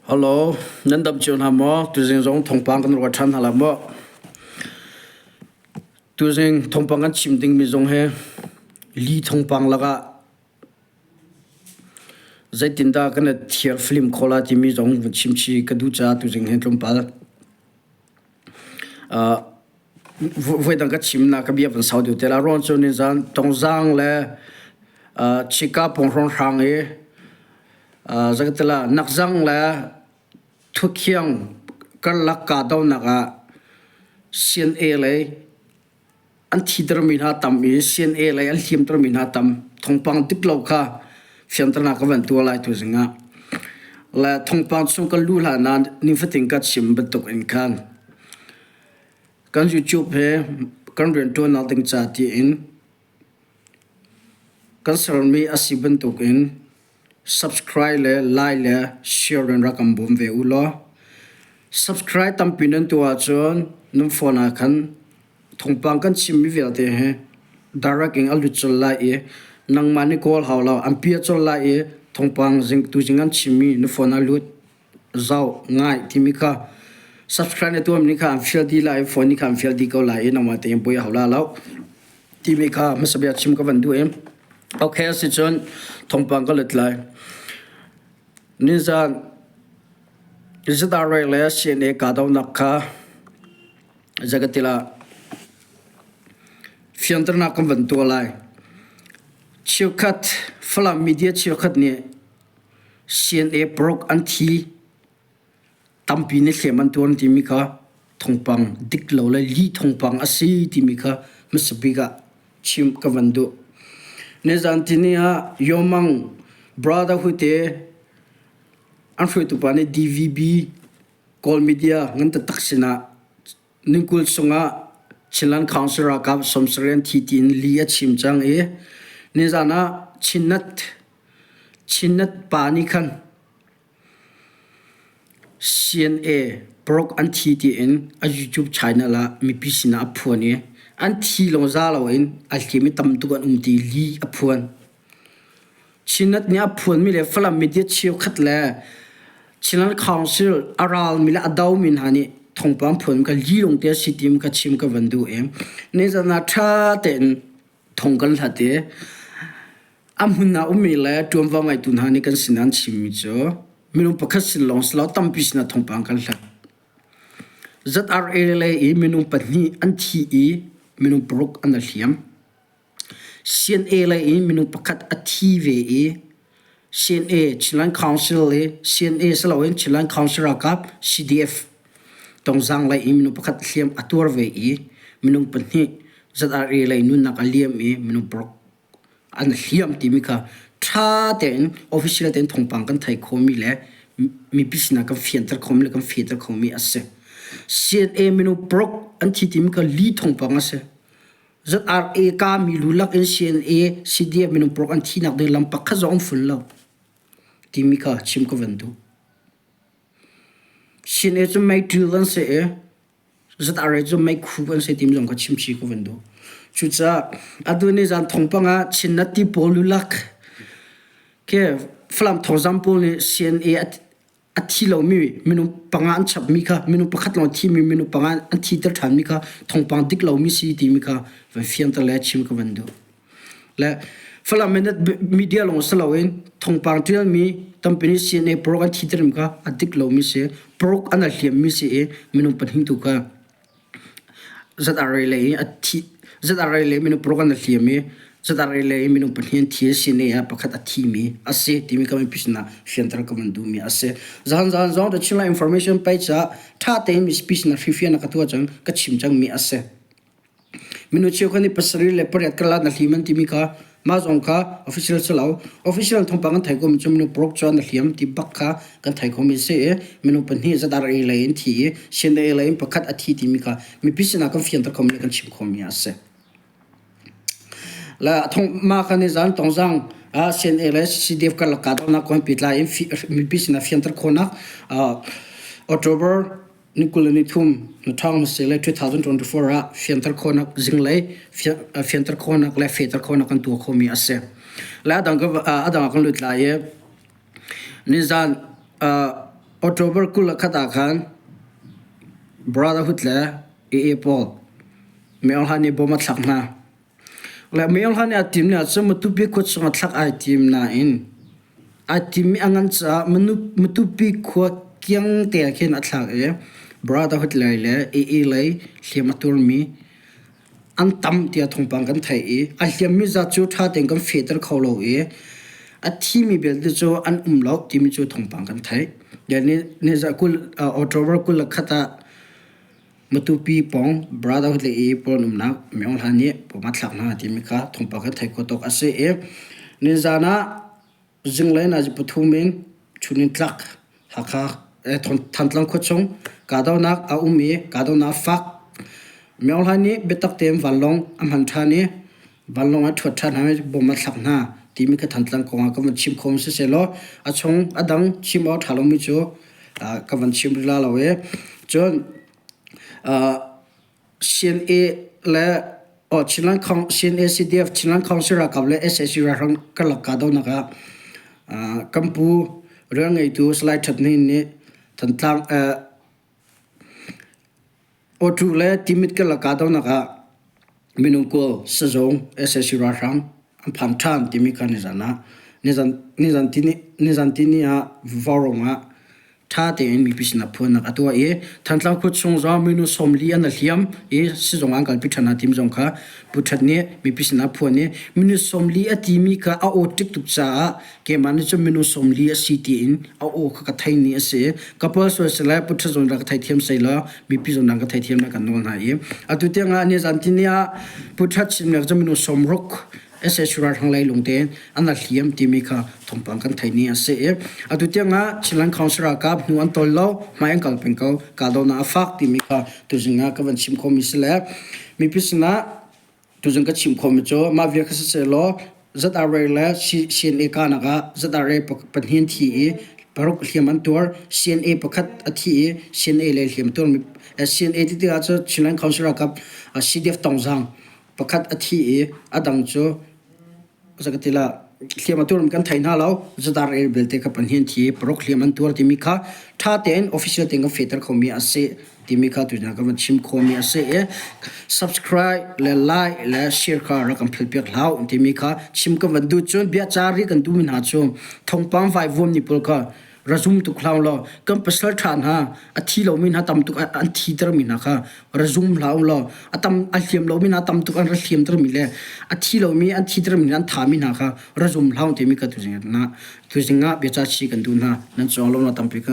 Hello, nan dam cio hna maw? Tuzing zong thawngpang kan ruat ṭhan hna lai maw? Tuzing thawngpang kan chim dingmi zong hi li thawngpang lakah zeitindah kan i thiar film khawh lai timi zong vun chim chih ka duh caah tuzing hi tlawmpal uh, voidang ka chimnak ka bia van sau deuh te la. Ruang cu nizan Tongzang le uh, Chika pawng hrang i Zakatala nakzang le thukhiang karlak kahdohnak ah CNA lei an thitermi hna tam i CNA lei an hliamtermi hna tam. Thawngpang dik lo kha fianternak ka van tuah lai tuzing ah. Le thawngpang chung kan luh hlan ah nifatin ka chim bantuk in khan kan YouTube he kan rianṭuannak ding ca tiin Kan sermi a si bantukin subscribe le like le share in rak kan bawm ve u law. Subscribe tampi nan tuah ahcun nan phone ah khan thawngpang kan chimmi vialte hi direct in a lut colh lai i nangmah nih kawl hau lo an piah colh lai i thawngpang zing tuzing an chimmi na phone ah lut zoh ngai timi kha subscribe na tuahmi kha an fial dih lai i phone nih kha an fial dih ko lai i nangmah tein poi a hau la lo timi kha hmasa bia chim ka van duh i okay a si cun thawngpang ka let lai nizan ZRA le CNA kahdohnak kha zakatila fianternak kan van tuah lai cheukhat Falam media cheukhat nih CNA paruk an thi. Tampi nih hliam an tuar timi kha thawngpang dik lo le lih thawngpang a si timi kha hmasa bik ah chim ka van duh. Nizan tini ah Yomang Brotherhood te an hruaitu pa nih DVB Kawl media ngan taktak sinah Ningkul chungah Chinland Council ralkap 90 an thi tiin li a chim cang i nizan ah Chinnet Chinnet pa nih khan CNA paruk an thi tiin a YouTube channel ah mipi sinah a phuan i an thi lawng za loin a hliam i tam tuk an um ti li a phuan. Chinnet nih a phuanmi le Falam media cheukhat le Chinland Council a ralmi le a domi hna nih thawngpang phuan ka li lung te si tim ka chim ka van duh i nizan ah ṭha tein thong kan hlat i a hmun ah ummi le ṭuanvo ngeitu hna nih kan sin an chimmi cu minung pakhat sin lawng si lo tampi sinah thawngpang kan hlat. ZRA lei i minung pahnih an thi i minung paruk an i hliam. CNA lei in minung pakhat a thi ve i CNA Chinland Council i CNA si loin Chinland Council ralkap CDF Tongzang lei in minung pakhat hliam a tuar ve i minung pahnih ZRA lei nunnak a liam i minung paruk an hliam timi kha ṭha tein official tein thawngpang kan thei khomi le mipi sinah kan fianter khomi le kan fehter khomi a si. CNA minung paruk an thi timi kha li thawngpang a si. ZRA ka milu lak in CNA, CDF minung paruk an thihnak ding lam pakhat zong an ful lo timi kha chim ka van duh. CNA cu meiṭil an si i ZRA cu meikhu an si timi zong kha chim chih ka van duh. Cucaah atu ni zan thongpang ah Chin ti pawl lulak ke Falam thawngzam pawl nih CNA a thi lomi minung panga an chapmi kha minung pakhat lawng thimi minung panga an thiter ṭhanmi kha thawngpang dik lomi si timi kha van fianter le chim ka van duh. Le Falam media lawng si loin thawngpang ṭialmi tampi nih CNA paruk an thitermi kha a dik lomi si, paruk an hliammi si i minung pahnih tu kha ZRA lei i a thi ZRA lei minung paruk an hliam i ZRA lei i minung pahnih an thi a si ne ah pakhat a thimi a si timi ka mipi sinah fianter ka van duhmi a si. Zahan zahan zong the Chinland Information page ah ṭha tein mipi sinah hrifian ka tuah cang ka chim cangmi a si. Minu cheukhat nih pasarih le pariat karlak na hlim an timi kha mah zong kha official si lo. Official thawngpang kan theih komi cu minung paruk cu an hliam ti bak kha kan theih komi a si i minung pahnih ZRA lei in thi i CNA lei in pakhat a thi timi kha mipi sinah kan fianter khomi le kan chim khomi a si. Le thong mah kha nizan tongzang ah CNA le CCDF karlak kahdohnak kong pehtlai in mipi sinah fianter khawhnak October Ni 23 na ṭhawng na si le 2024 ah fianter khawhnak zinglei fianter khawhnak le fehter khawhnak kan tuah khomi a si. Le a dang a dang ah kan lut lai i nizan. October 21 ah khan Brotherhood le AA pawl Min Aung Hlaing nih bom a thlak hna. Le Min Aung Hlaing nih a tim ni ahcun Matupi khua chung a thlak ai tim nain ai timmi a ngan caah Matupi khua kiang te ah khin a thlak i Brotherhood lei le AA lei hliam a turmi an tam tiah thawngpang kan theih i a hliammi zat cu ṭha tein kan fehter kho lo i a thimi belte cu an um lo timi cu thawngpang kan theih. October 21 ah Matupi pawng Brotherhood le i pawl an umnak Min Aung Hlaing nih bom a thlak hna timi kha thawngpang kan theih khawh tawk a si i nizan ah zinglei nazi pathum in chun in tlak Hakha Thantlang khuachung kahdohnak a um i kahdohnak a fak. Min Aung Hlaing nih biatak tein vanlawng a hman ṭhan i vanlawng a ṭhuat ṭhan hna i bom a thlak hna timi kha Thantlang kong ah ka van chim kho sisehlaw a chung a dang chim awk a ṭha lomi cu ka van chim rih la lo i cun CNA le Chinland CNA CDF Chinland Council ralkap le sac ralhrang karlak kahdohnak ah kan pu rian ngeitu Salai That Hnin nih Thantlang Awṭu le Timit karlak kahdohnak ah minung kawl sazawng sac ralhrang an phan ṭhan timi kha nizan ah nizan nizan tini ah Vaurawng ah ṭha tein mipi sinah phuannak a tuah i Thantlang khua chung zong minung 40 an hliam i sizung an kalpi ṭhan hna tim zong kha Pu That nih mipi sinah phuan i minung 40 a timi kha a aw ṭik tuk caah keimah nih cun minung 40 a si tiin a aw kha ka thei ni a si. Ka pawl sual sile Pu That zong rak ka theithiam sei law mipi zong ka theithiam lai kan nawl hna i atu tiang ah nizan tini ah Pu That chimnak cu minung 60 SH ralhrang lei lungte an la hliam timi kha thawngpang kan theih ni a si i atu tiang ah Chinland Council ralkap hnu an tol lo hmai an kal peng ko kahdohnak a fak timi kha tuzing ah ka van chim khomi si le mipi sinah tuzing ka chim khomi cu mah vial kha siseh law ZRA le CNA kahnak ah ZRA pahnih an thi i paruk hliam an tuar CNA pakhat a thi i CNA le hliam tuar CNA ti tikah cu Chinland Council ralkap CDF Tongzang pakhat a thi i a dang cu zakatila hliam a tuar kan thei hna lo zadar el belte kha pahnih an thi i paruk hliam an tuar timi kha ṭha tein official tein kan fehter khomi a si timi kha tutan kan van chim khomi a si i subscribe le like le share kha rak kan phil piak hlah timi kha chim kan van duh cun bia cari kan duhmi hna cu thongpang vai vuam ni pawl kha ra zum tuk hlah law kan pasal ṭha hna a thi lomi hna tam tuk an thitermi hna kha ra zum hlah u law a tam a hliam lomi hna tam tuk an ra hliamtermi le a thi lomi an thitermi an thami hna kha ra zum hlah u timi ka tuzing ah tuzing ah biaca chi kan duh hna nan cawng lo na tampi ka ngai.